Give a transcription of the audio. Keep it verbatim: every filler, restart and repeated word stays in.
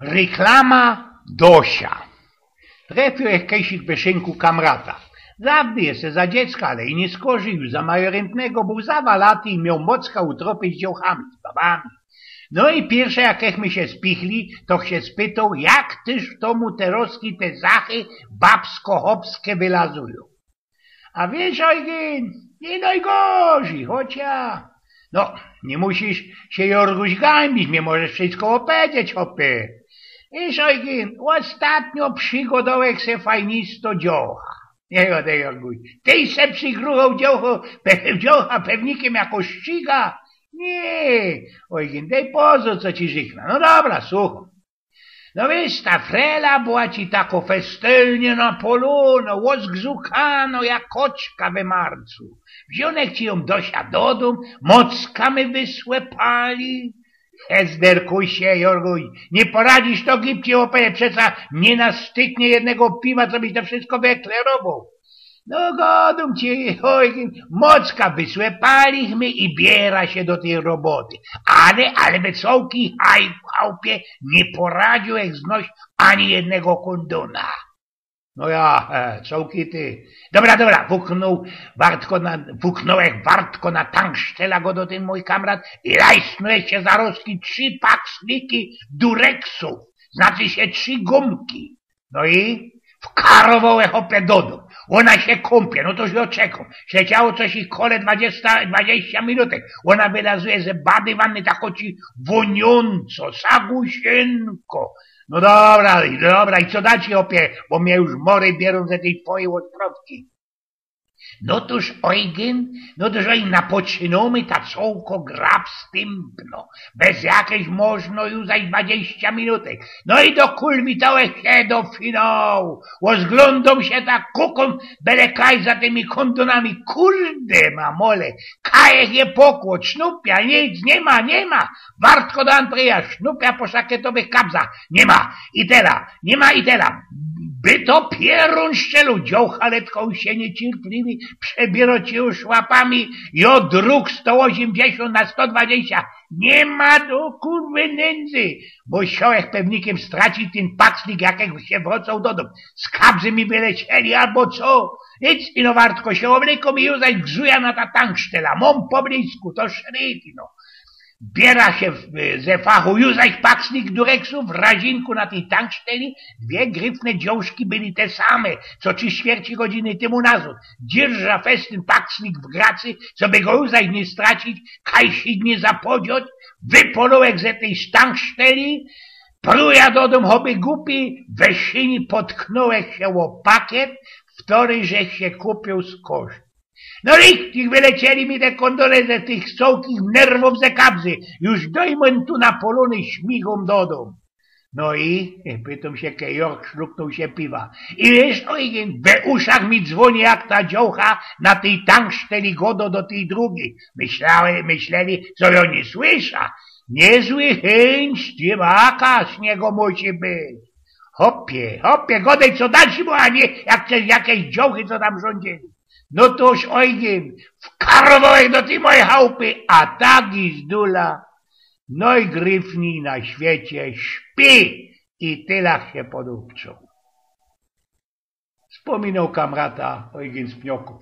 Reklama Dosia. Trefiōł jech kejsik we szynku kamrata. Zawdy jeszcze za dziecka, ale i niy skorzij, już za majorymtnego, bōł zawalaty i mioł mocka utrōpy z dziołchami, z babami. No i piyrwsze, jak jechmy sie spichli, to sie spytoł, jak tyż w tomu terŏzki te zachy babsko-chopske wylazujōm. A wiysz, Ojgyn, niy nojgorzij, chocia... No, niy musisz sie, Jorguś, gańbić, mie możesz wszysko ôpedzieć, chopie. Wiysz, Ojgyn, ôstatnio przigodołech se fajnisto dziołcha. Niy godej, Jorguś. Tyś se przigruchoł dziołcho, pe-, dziołcha pewnikym jako ściga? Niy, Ojgyn, dej pozōr, co ci rzykna. No dobra, suchōm. No wiysz, ta frela była ci tako festelnie napolōno, ôzgzukano jak koczka we marcu. Wziōnech ci jōm, Dosia, do dōm, mocka my wysłepali. Hezderkusie, Jorguś, niy poradzisz to gibcie, chopie, przeca niy nastyknie jednego piwa, co byś to wszysko wyeklerowoł. No godōm ci, Ojgyn, mocka wysłepalichmy i biera sie do tyj roboty. Ale, ale we cołkij chałpie niy poradziōłech znoś ani jednego kōndōna. No ja, e, cołkij ty. Dobra, dobra, wuknōł wartko na, wuknōłech wartko na tanksztela, godŏ tyn mōj kamrat, i lajsnōłech sie zarozki trzi paksniki dureksōw, znaczy sie trzi gōmki. No i wkarowołech, chopie, do dōm. Ôna sie kōmpie, no to sie ôczekōm. Śleciało coś ich kole dwadzieścia, dwadzieścia minutek. Ôna wylazuje ze bady wanny, tako ci wōniōnco, sagusynko. No dobra, dobra, i co dalij, chopie, bo mie już mory bierōm ze tyj twojij ôstrowki. No tōż, Ojgyn, no tōż, Ojgyn, napoczynōmy ta cołko gra wstympno. Bez jakeś możno już zaś dwadzieścia minutek. No i dokulwitołech sie do finołu. Ôzglōndōm sie tak, kukōm, bele kaj za tymi kōndōnami. Kurde, mamole, kajech je pokłod, sznupia, nic, niy ma, niy ma. Wartko do Andreja, sznupia po szaketowych kabzach. Niy ma. I tela, niy ma i tela. By to pierōn szczeloł, dziołcha letko już sie niycierpliwi przebierŏ ci już łapami i ôd drōg sto ôziymdziesiōnt na sto dwadzieścia. Niy ma do kurwy nędzy, bo siołech pewnikym stracić tyn paksnik, jak sie wrōcoł do dōm. Z kabzy mi wylecieli abo co? Nic, ino wartko sie ôblekōm i już zaś gzuja na ta tanksztela. Mōm po blisku, to szryt, no. Biera sie w-, ze fachu, już zaś paksnik dureksōw, razinku na tyj tankszteli, dwie gryfne dziołszki byli te same, co trzi ćwierci godziny tymu nazŏd. Dzierża fest tyn paksnik w gracy, coby go już zaś niy stracić, kaj sie niy zapodzioć, wypolōłech ze tyj tankszteli, pruja do dōm, choby gupi, we szyni potknōłech sie ô pakiet, wtory żech sie kupiōł z koszt. No richtig, wylecieli mi te kōndōny ze tych cołkich nerwōw ze kabzy. Już dojmōm tu napolōny, śmigōm do dōm. No i, pytōm sie, kej Jorg szluknōł sie piwa. I wiysz, Ojgyn, we uszach mi dzwōni, jak ta dziołcha na tyj tankszteli godŏ do tyj drugij. Myśleli, myśleli, co jŏ niy słysza. Niyzły chyńś tymaka z niego musi być. Chopie, chopie, godej co dalij, bo a niy jak te jakeś dziołchy, co tam rządzili. No tōż, Ojgyn, wkarowołech do tyj mojij chałpy, a ta gizdula nojgryfnij na świecie śpi i tylach sie podupczoł. Spōminoł kamrata Ojgyn z Pniokōw.